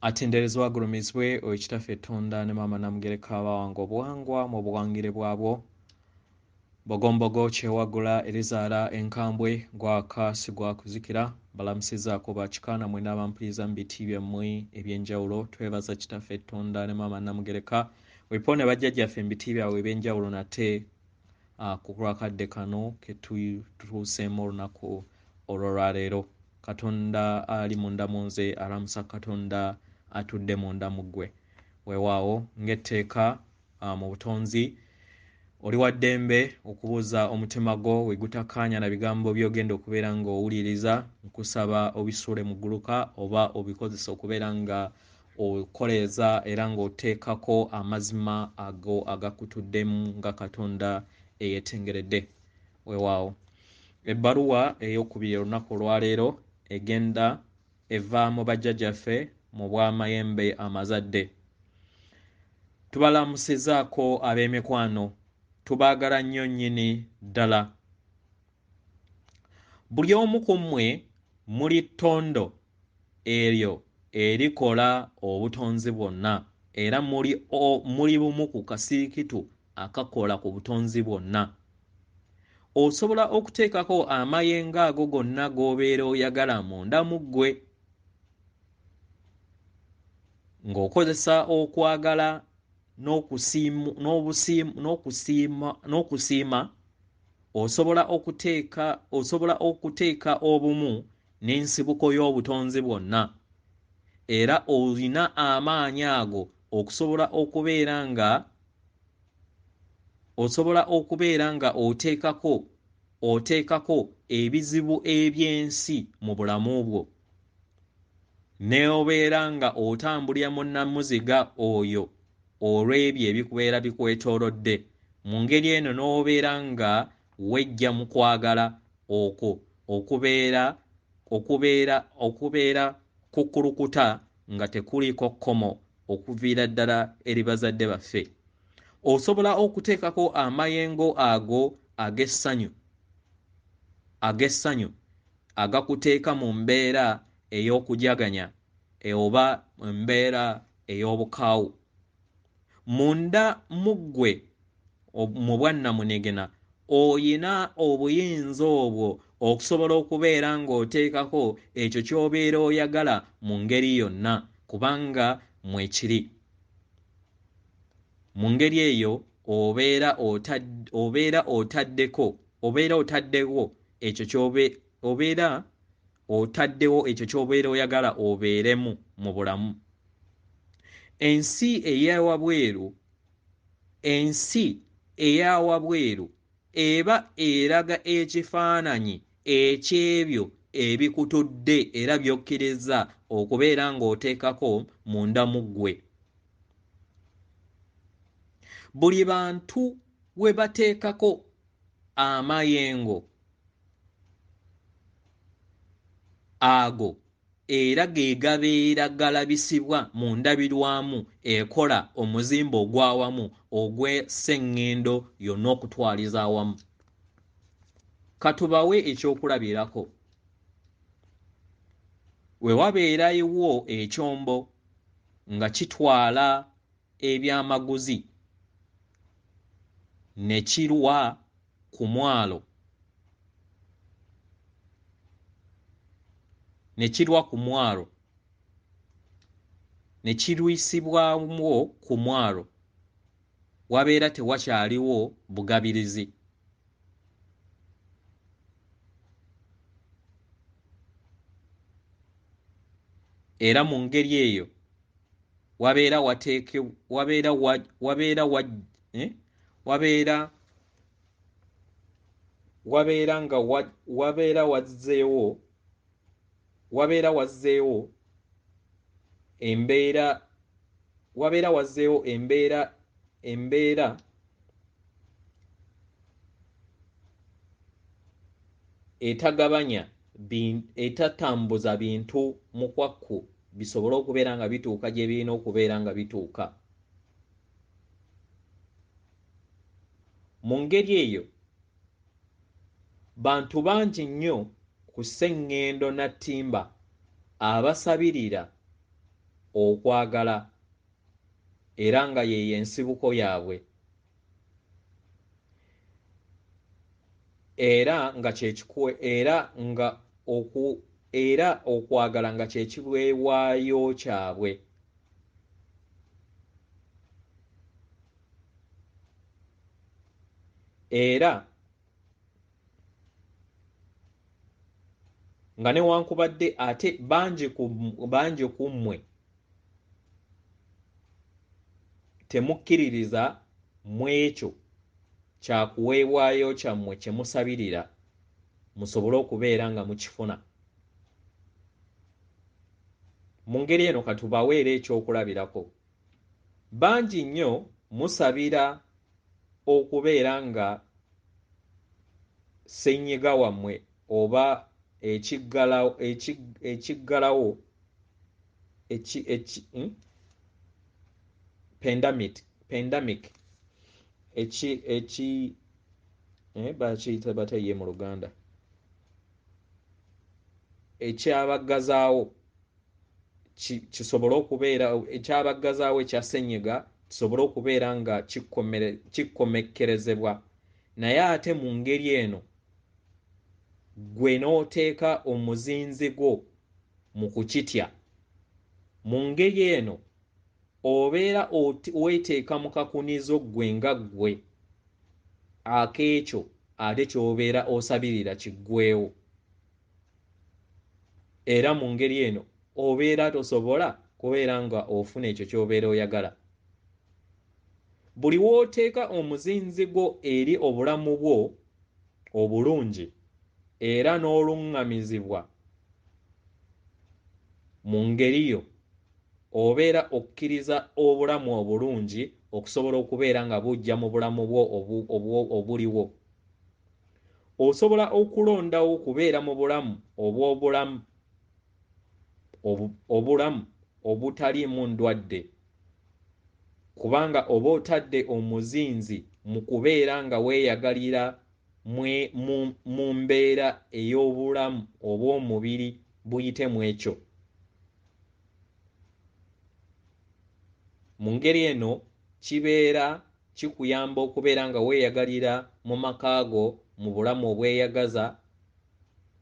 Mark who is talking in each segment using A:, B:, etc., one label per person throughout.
A: Atenderezebwa agulumizibwe oyo Kitaffe Tonda ne Maama Namugereka abawanga obuwangwa mu buwangire bwabwo. Bogombogo kyewagula erizaala enkambwe gwaka si gwa kuzikira. Balamusizaako bakika namwe n'abampuliriza mu biti byammwe ebyenjawulo. Twebaza Kitaffe Tonda ne Maama Namugereka wepone bajjajjaffe mu biti byabwe ebyenjawulo nate ku lwakadde kano ke tutuuseemu olunaku olw'olwaleero. Katonda ali munda mu nze alamusa Katonda atudde munda mu ggwe. Weewaawo ng'etteeka mu butonzi oli wa ddembe okubuuza omutima gwo we gutakkaanya na bigambo by'ogenda okubeera ng'owuliriza. Nkusaba obisuule mu gguluka oba obikozese okubeera nga okoleeza era ng'oteekako amazima ago agakutuddemu nga Katonda eyeetengeredde. Weewaawo ebbaluwa ey'okubiri olunaku olwaleero egenda eva mu bajjajjaffe mu bwamayembe amazadde. Tubalamusizaako ab'emikwano, tubaagala nnyo nnyini ddala. Buli omu ku mmwe muli ttondo eryo erikola obutonzi bwonna, era muli bumu ku kasirikitu akakola ku butonzi bwonna. Osobola okuteekako amayengo ago gonna g'obeera oyagala munda mu ggwe ng'okozesa okwagala n'okusiima. Osobola okuteeka obumu n'ensibuko y'obutonzi bwonna, era olina amaanyi ago okusobola okubeera nga osobola okubeera nga oteekako ebizibu eby'ensi mu bulamu bwo, n'obeera nga otambulira mu nnamuziga oyo olw'ebyo ebikubeera bikwetoolodde. Mu ngeri eno n'obeera nga wejja mu kwagala okwo okubeera kukulukuta nga tekuliiko kkomo okuviira ddala eri bazadde baffe. Osobola okuteekako amayengo ago ag'essanyu agakuteeka mu mbeera ey'okujaganya oba embeera ey'obukaawu. Munda mu ggwe mu bwannamunigina oyina obuyinza obwo okusobola okubeera ng'oteekako ekyo ky'obeera oyagala mu ngeri yonna, kubanga mwekiri. Mu ngeri eyo obeera otaddewo ekyo ky'obeera oyagala obeeremu mu bulamu. Ensi eyawabweru eba eraga ekifaananyi eky'ebyo ebikutudde era by'okkiriza okubeera ng'oteekako munda mu ggwe. Buli bantu we bateekako amayengo ago era ge gabeera galabisibwa mu ndabirwamu ekola omuzimbo ogw'awamu ogw'esseŋŋendo yonna okutwaliza awamu. Katubawe ekyokulabirako. We wabeerawo ekyombo nga kitwala ebyamaguzi ne kirwa ku mwalo ne kirwisibwamu ku mwalo, wabeera tewakyaliwo bugabirizi. Era mu ngeri eyo wabeera wazzeewo embeera etagabanya etatambuza bintu mu kwakku bisobole okubeera nga bituuka gye birina okubeera nga bituuka. Mu ngeri eyo bantu bangi nnyo ku sseŋŋendo na ttimba abasabirira okwagala era nga ye y'ensibuko yaabwe, era nga era okwagala nga kye kiweebwayo kyabwe. Era nga newankubadde ate bangi ku mmwe temukkiririza mu ekyo kyakuweebwayo kyammwe kye musabirira musobole okubeera nga mukifuna. Mu ngeri eno katubaweere ekyokulabirako. Bangi nnyo musabira okubeera nga ssenyiga wammwe oba ekiggalawo pandemic bakiyita batya ye mu Luganda, ekyabaggazaawo kisobole okubeera ekyabaggazaawo ekya ssenyiga kisobole okubeera nga kikomekkerezebwa. Naye ate mu ngeri eno ggwe n'oteeka omuzinzi gwo mu kukitya. Mu ngeri eno obeera weeteeka mu kakunizo ggwe nga ggwe ak'ekyo ate ky'obeera osabirira kiggweewo. Era mu ngeri eno obeera tosobola kubeera nga ofuna ekyo ky'obeera oyagala. Buli w'oteeka omuzinzi gwo eri obulamu bwo obulungi era n'oluŋŋamizibwa mu ngeri yo, obeera okkiriza obulamu obulungi okusobola okubeera nga bujja mu bulamu bwo obuliwo. Osobola okulondawo okubeera mu bulamu obw'obulamu obulamu obutaliimu ndwadde, kubanga oba otadde omuzinzi mu kubeera nga weeyagalira mu mbeera ey'obulamu obw'omubiri buyite mu ekyo. Mu ngeri eno kibeera kikuyamba okubeera nga weeyagalira mu maka go mu bulamu obweyagaza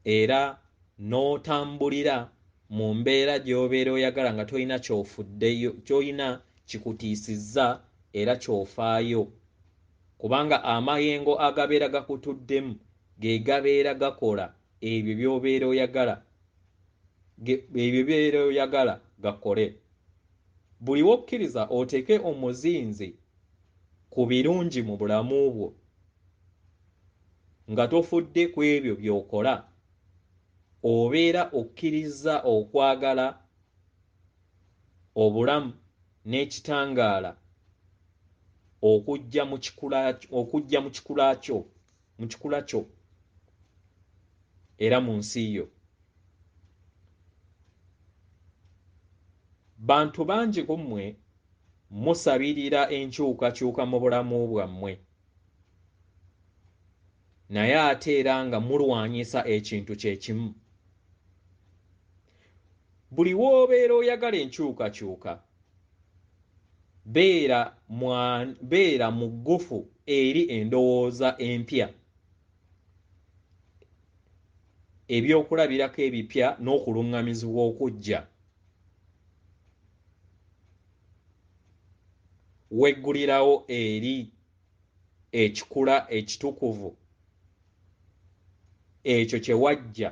A: era n'otambulira mu mbeera gy'obeera oyagala nga tolina ky'ofuddeyo, ky'olina kikutiisizza era ky'ofaayo, kubanga amayengo agabeera gakutuddemu ge gabeera gakola ebyo by'obeera oyagala, ebyo by'obeera oyagala gakole. Buli w'okkiriza oteeke omuzinzi ku birungi mu bulamu bwo nga tofudde ku ebyo by'okola, obeera okkiriza okwagala obulamu n'ekitangaala okujja mu kikula kyo era mu nsi yo. Bantu bangi ku mmwe musabirira enkyukakyuka mu bulamu bwammwe, naye ate era nga mulwanyisa ekintu kye kimu. Buli w'obeera oyagala enkyukakyuka, beera muggufu eri endowooza empya, ebyokulabirako ebipya n'okuluŋŋamizibwa okujja. Weggulirawo eri ekikula ekitukuvu ekyo kye wajja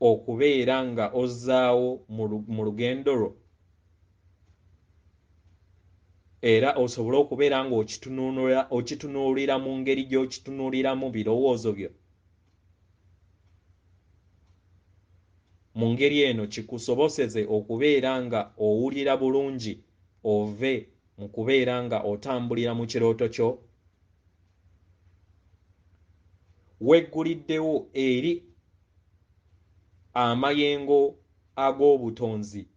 A: okubeera nga ozzaawo mu lugendo lwo, era osobole okubeera nga okitunuulira mu ngeri gy'okitunuuliramu birowoozo byo. Mu ngeri eno kikusoboseze okubeera nga owulira bulungi ove mu kubeera nga otambulira mu kirooto kyo. Wegguliddewo eri amayengo ag'obutonzi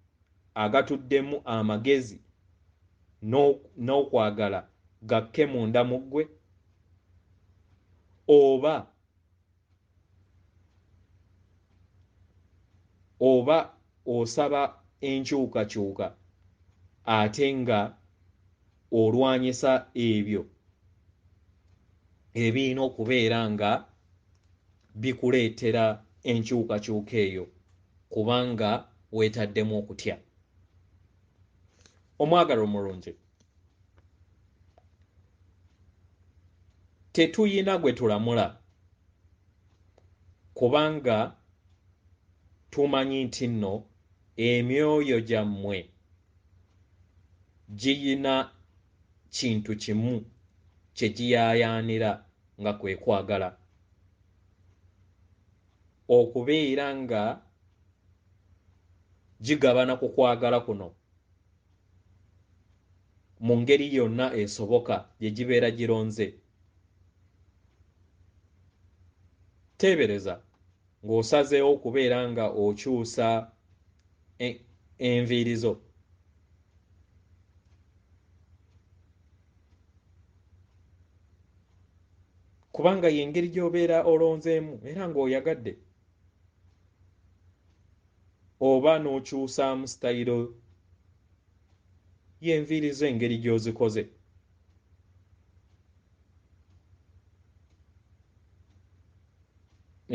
A: agatuddemu amagezi n'okwagala gakke munda mu ggwe, oba osaba enkyukakyuka ate nga olwanyisa ebyo ebirina okubeera nga bikuleetera enkyukakyuka eyo, kubanga weetaddemu okutya. Omwagalwa omulungi, tetuyina gwe tulamula, kubanga tumanyi nti nno emyoyo gyammwe giyina kintu kimu kye giyaayaanira, nga kwe kwagala okubeera nga gigabana ku kwagala kuno mu ngeri yonna esoboka gye gibeera gironze. Teebereza ng'osazeewo okubeera nga okyusa enviiri zo, kubanga y'engeri gy'obeera olonzeemu era ng'oyagadde, oba n'okyusaamu sitayiro y'enviiri zo engeri gy'ozikoze.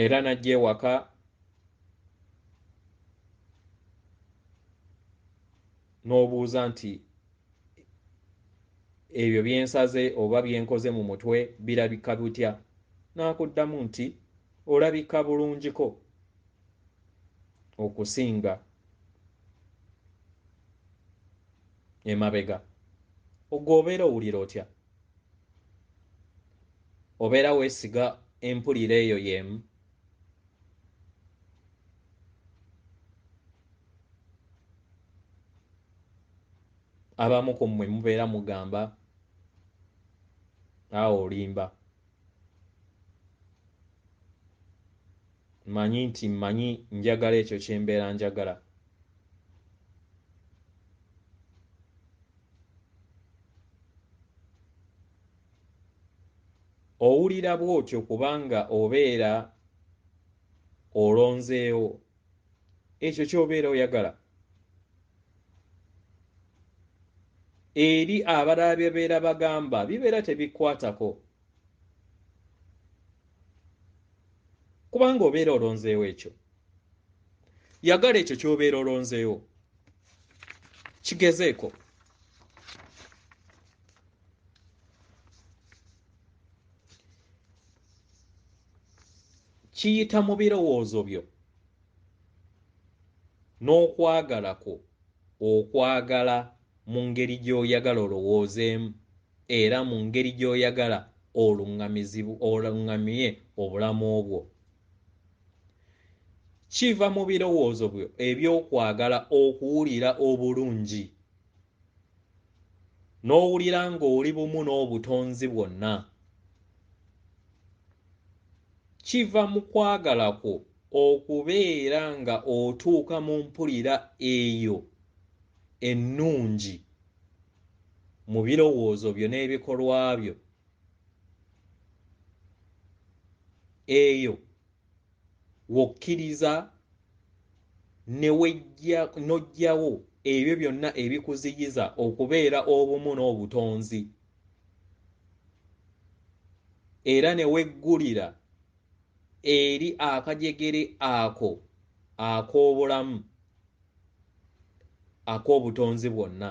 A: Era n'ajja ewaka n'obuuza nti ebyo byensaze oba byenkoze mu mutwe birabika butya? N'akuddamu nti olabika bulungiko okusinga emabega. Ogwo obeera owulira otya? Obeera weesiga empulira eyo y'emu? Abamu ku mmwe mubeera mugamba awo olimba, manyi nti mmanyi njagala ekyo kye mbeera njagala. Owulira bw'otyo kubanga obeera olonzeewo ekyo ky'obeera oyagala. Eri abalala bye beera bagamba bibeera tebikwatako, kubanga obeera olonzeewo ekyo. Yagala ekyo ky'obeera olonzeewo, kigezeeko. Kiyita mu birowoozo byo n'okwagala kwo, okwagala mu ngeri gy'oyagala olowoozeemu era mu ngeri gy'oyagala oluŋŋamye obulamu bwo. Kiva mu birowoozo byo eby'okwagala okuwulira obulungi, n'owulira ng'oli bumu n'obutonzi bwonna. Kiva mu kwagala kwo okubeera nga otuuka mu mpulira eyo ennungi mu birowoozo byo n'ebikolwa byo. Eyo w'okkiriza n'oggyawo ebyo byonna ebikuziyiza okubeera obumu n'obutonzi, era ne weggulira eri akajegere ako ak'obulamu ak'obutonzi bwonna,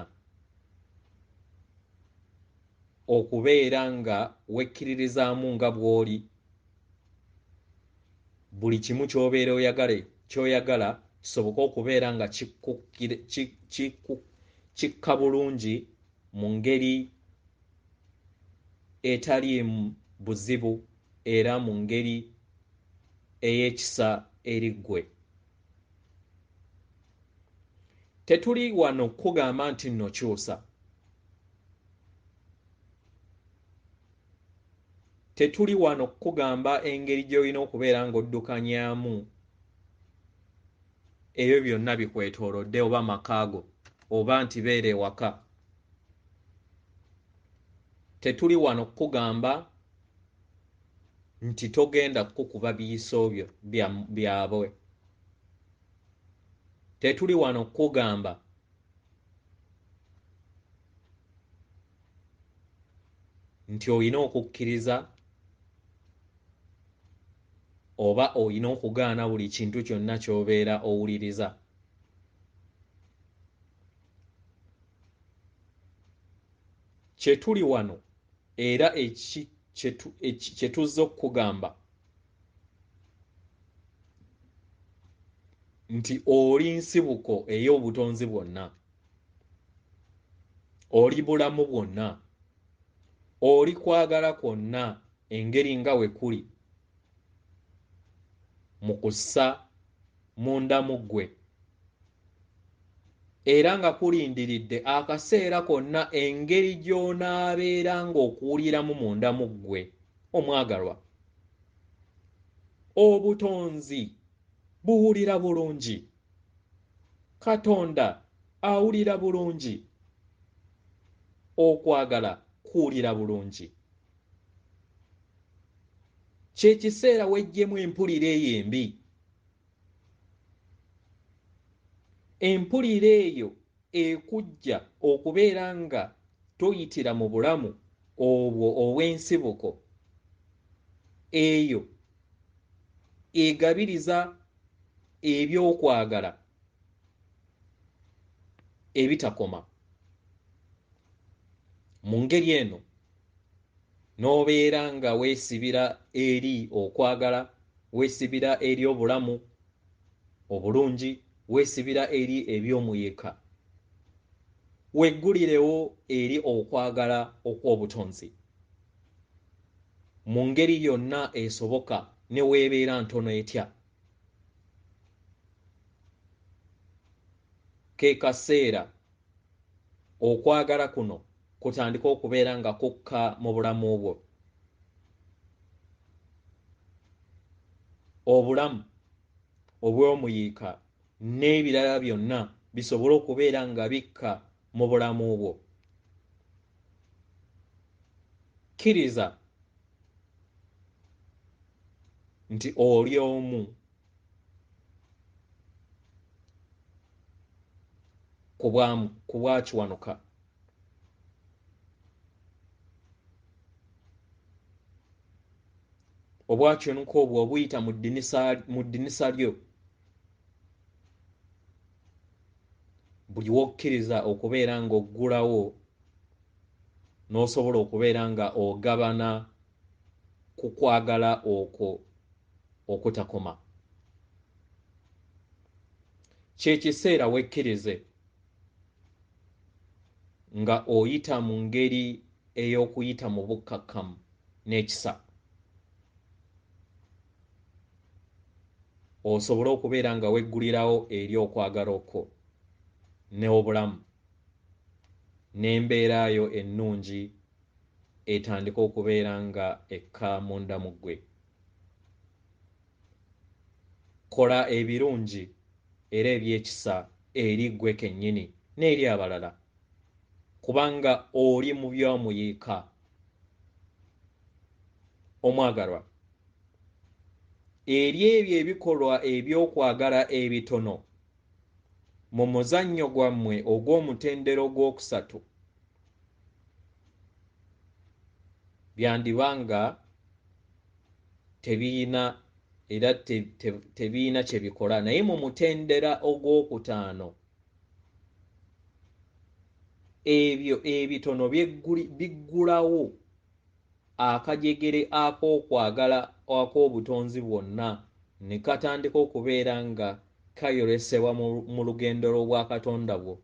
A: okubeera nga wekkiririzaamu nga bw'oli. Buli kimu ky'obeera oyagala ky'oyagala kisoboke okubeera nga kikka bulungi mu ngeri etaliimu buzibu era mu ngeri ey'ekisa eri ggwe. Tetuli wano kugamba nti nno kyusa. Tetuli wano kugamba engeri gy'olina okubeera ng'oddukanyaamu ebyo byonna bikwetoolodde oba makaago oba nti beera ewaka. Tetuli wano kugamba nti togenda kukuba biyiso byo byabwe. Tetuli wano kugamba nti olina okukkiriza oba olina okugaana buli kintu kyonna ky'obeera owuliriza. Kye tuli wano era kye tuzze okukugamba nti oli nsibuko ey'obutonzi bwonna, oli bulamu bwonna, oli kwagala kwonna engeri nga we kuli mu kussa munda mu ggwe, era nga kulindiridde akaseera konna engeri gy'onaabeera ng'okuwuliramu munda mu ggwe omwagalwa. Obutonzi buwulira bulungi, Katonda awulira bulungi, okwagala kuwulira bulungi. Kye kiseera weggyemu empulira eyo embi, empulira eyo ekujja okubeera nga toyitira mu bulamu obwo obw'ensibuko eyo egabiriza ebyokwagala ebitakoma. Mu ngeri eno n'obeera nga weesibira eri okwagala, weesibira eri obulamu obulungi, weesibira eri eby'omuyika. Weggulirewo eri okwagala okw'obutonzi mu ngeri yonna esoboka, ne weebeera ntono etya. Ke kaseera okwagala kuno kutandika okubeera nga kukka mu bulamu bwo. Obulamu obw'omuyiika n'ebirala byonna bisobole okubeera nga bikka mu bulamu bwo. Kkiriza nti oli omu ku bwakiwanuka. Obwakiwanuka obwo obuyita mu ddinisa lyo. Buli w'okkiriza okubeera ng'oggulawo n'osobola okubeera nga ogabana ku kwagala okwo okutakoma. Kye kiseera wekkirize nga oyita mu ngeri ey'okuyita mu bukkakkamu n'ekisa, osobole okubeera nga weggulirawo eri okwagala okwo n'obulamu n'embeera yo ennungi etandika okubeera nga ekka munda mu ggwe. Kola ebirungi era eby'ekisa eri ggwe kennyini n'eri abalala, kubanga oli mu by'omuyiika. Omwagalwa, eri ebyo ebikolwa eby'okwagala ebitono mu muzannyo gwammwe ogw'omutendera ogwokusatu byandiba nga tebiyina era tebiyina kye bikola, naye mu mutendera ogwokutaano ebyo ebitono biggulawo akajegere ak'okwagala ak'obutonzi bwonna ne katandika okubeera nga kayolesebwa mu lugendo lw'obwakatonda bwo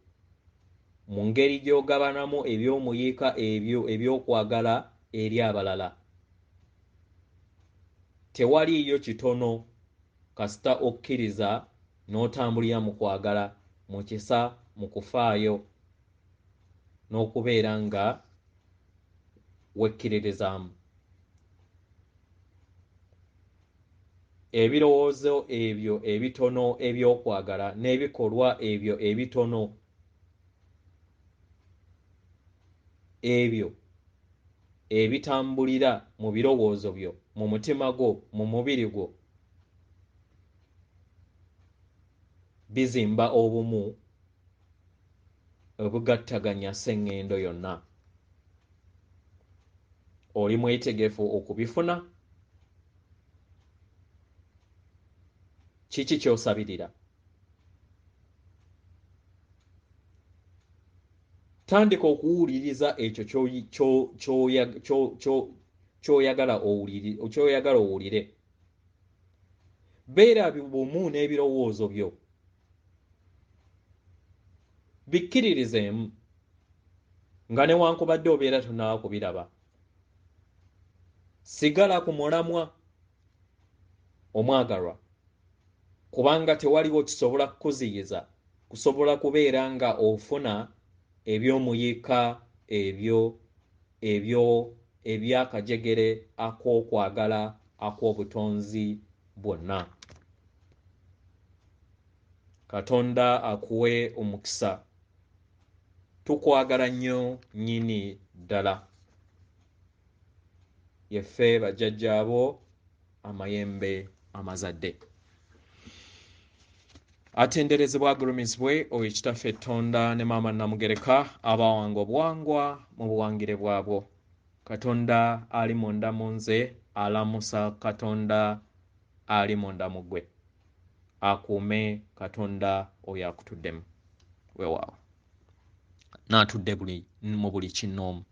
A: mu ngeri gy'ogabanamu eby'omuyiika ebyo eby'okwagala eri abalala. Tewaliiyo kitono kasita okkiriza n'otambulira mu kwagala, mu kisa, mu kufaayo n'okubeera nga wekkiririzaamu. Ebirowoozo ebyo ebitono eby'okwagala n'ebikolwa ebyo ebitono ebyo ebitambulira mu birowoozo byo, mu mutima gwo, mu mubiri gwo, Bizimba obumu obugattaganya sseŋŋendo yonna. Oli mwetegefu okubifuna? Kiki ky'osabirira? Tandika okuwuliriza ekyo ky'oyagala owulire. Beera bumu n'ebirowoozo byo. Bikkiririzeemu nga newankubadde obeera tonnaba kubiraba. Sigala ku mulamwa omwagalwa, kubanga tewaliwo kisobola kukuziyiza kusobola kubeera nga ofuna eby'omuyiika ebyo ebyo eby'akajegere ak'okwagala ak'obutonzi bwonna. Katonda akuwe omukisa. Tukwagala nnyo nnyini ddala. Yeffe bajjajjaabo amayembe amazadde. Atenderezebwa agulumizibwe oyo Kitaffe Ttonda ne Maama Nnamugereka abawanga obuwangwa mu buwangire bwabwo. Katonda ali munda mu nze alamusa Katonda ali munda mu ggwe. Akuume Katonda oyo akutuddemu. Weewaawo. N'atudde buli mu buli kinnoomu.